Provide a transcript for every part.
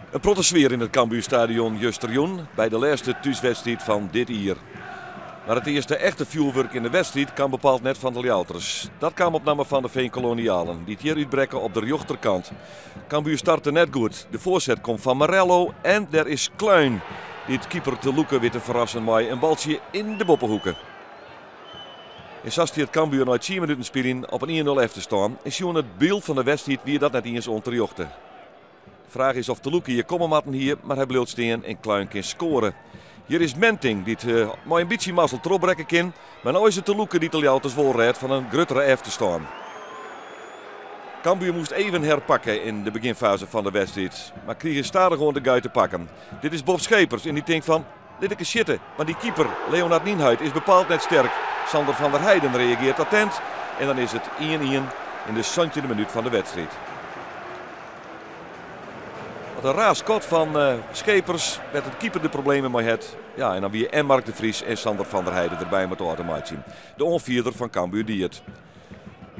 In protte sfear yn it Cambuurstadion justerjûn by de lêste thúswedstriid fan dit jier. Mar it earste echte fjoerwurk yn de wedstriid kaam bepaald net fan de Ljouwerters. Dat kaam op namme fan de Veenkolonialen, dy't hjir útbrekke op de rjochterkant. Cambuur starte net goed. De foarset komt fan Marello en der is Kluin, dy't keeper Te Loeke wit te ferrassen mei in baltsje yn de boppehoeke. En sa stiet Cambuur nei tsien minuten spyljen op in 1-0 efterstân en sjoen it byld fan de wedstriid wie dat net iens ûnterjochte. De fraach is oft Te Loeke hjir komme moatten hie, mar hy bliuwt stean en Kluin kin skoare. Hjir is Menting dy't mei in bytsje mazzel trochbrekke kin, mar no is it Te Loeke dy't de Ljouwerters wol rêdt fan in gruttere efterstân. Cambuur moast even herpakke yn de begjinfaze fan de wedstriid, mar krige stadichoan de guit te pakken. Dit is Bob Schepers en dy tinkt fan, lit ik ris sjitte, want dy keeper, Leonard Nienhuis, is bepaald net sterk. Sander van der Heijden reageart attent en dan is it 1-1 yn de santjinde minút fan de wedstriid. Wat in raar skot fan Schepers, wêr't it keeper de problemen mei hat. Ja, en dan wie en Mark de Vries en Sander van der Heijden derby om it ôf te meitsjen. De oanfierder fan Cambuur die it.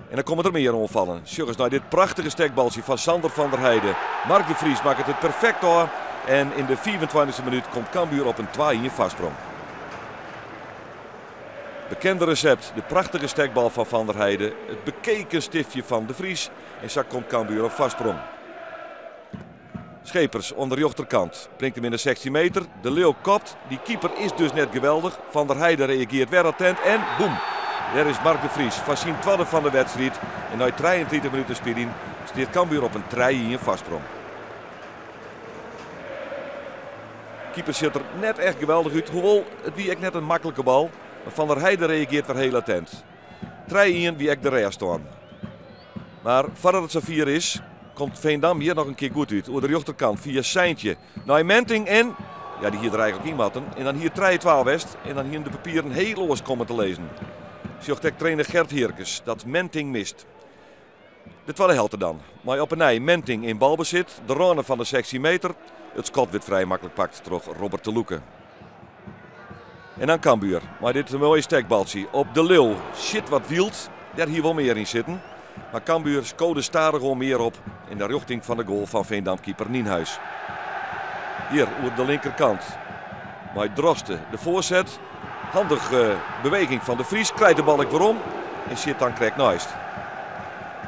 En dan komme der mear oanfallen. Sjoch ris nei dit prachtige stekbaltsje fan Sander van der Heijden. Mark de Vries makket it perfekt ôf. En yn de 25e minút komt Cambuur op in 2-1 foarsprong. Bekende resept, de prachtige stekbal fan Van der Heijden, it bekeken stiftje fan De Vries en sa komt Cambuur op foarsprong. Schepers oan de rjochterkant bringt him yn de 16 meter. De Leeuw kopt, dy keeper is dus net geweldich. Van der Heijden reageart wer attent en boem! Dêr is Mark de Vries foar syn twadde fan de wedstriid. En nei 33 minuten spyljen stiet Cambuur op in 3-1 foarsprong. Keeper sjocht der net echt geweldich út, hoewol it wie ek net in maklike bal. Mar Van der Heijden reageart wer hiel attent. 3-1 wie ek de rêststân. Mar foardat it safier is, komt Veendam hjir noch in kear goed út. Oer de rjochterkant fia Seintje nei Menting en ja, dy hie der eigenlik yn moatten. En dan hie it 3-2 west en dan hiene de papieren hiel oars komme te lizzen. Sjocht ek trainer Gert Heerkes dat Menting mist. De twadde helte dan, mei op 'e nij Menting yn balbesit, de râne fan de 16 meter. It skot wurdt frij maklik pakt troch Robert te Loeke. En dan Cambuur, mei dit moaie stekbaltsje op De Leeuw. Sjit wat wyld, dêr hie wol mear yn sitten. Mar Cambuur skode stadichoan mear op yn de rjochting fan de goal fan Veendamkeeper Nienhuis. Hjir oer de linkerkant mei Droste de foarset. Handige beweging fan De Vries, krijt de bal ek werom en sjit dan krekt neist.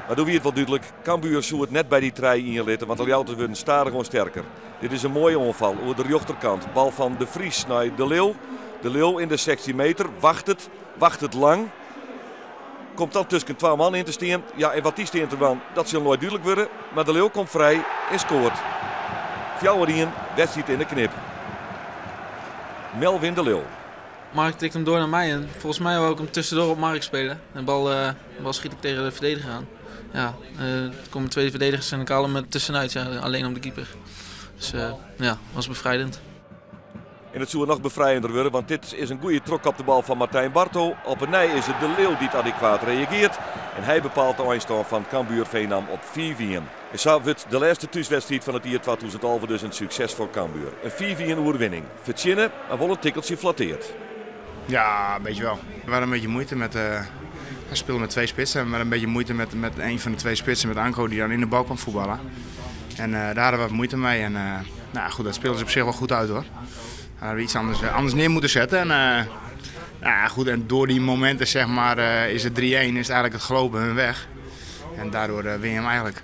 Mar doe wie it wol dúdlik, Cambuur soe it net by dy 3-1 litte, want de Ljouwerters wurden stadichoan sterker. Dit is in moaie oanfal oer de rjochterkant. Bal fan De Vries nei De Leeuw. De Leeuw yn de 16 meter, wachtet, wachtet lang. Komt dan tusken twa man yn te stean. Ja, en wat dy stean te dwaan, dat sil noait dúdlik wurde. Mar De Leeuw komt frij en skoart. 4-1, wedstriid yn de knip. Melvin de Leeuw. Mark tikt hem door naar mij en volgens mij wou ik hem tussendoor op Mark spelen. En de bal schiet ik tegen de verdediger aan. Ja, er komen twee verdedigers en ik haal hem er tussenuit, ja, alleen om de keeper. Dus ja, was bevrijdend. En it soe noch befrijender wurde, want dit is in goede trochkopte bal fan Martijn Barto. Op 'e nij is it De Leeuw dy't adekwaat reagearret. En hy bepaalt de einstân fan Cambuur Veendam op 5-1. En sa wurdt de lêste thúswedstriid fan it jier 2011 dus in sukses foar Cambuur. In 5-1 oerwinning. Fertsjinne, mar wol in tikkeltsje flatteard. Ja, een beetje wel. We hadden een beetje moeite met. Hij speelde met twee spitsen. We hadden een beetje moeite met een van de twee spitsen, met Anko, die dan in de bal kwam voetballen. En daar hadden we wat moeite mee. En nou goed, dat speelde ze op zich wel goed uit hoor. Daar hadden we iets anders neer moeten zetten. En, nou goed, en door die momenten zeg maar, is het 3-1, is eigenlijk het geloof bij hun weg. En daardoor win je hem eigenlijk.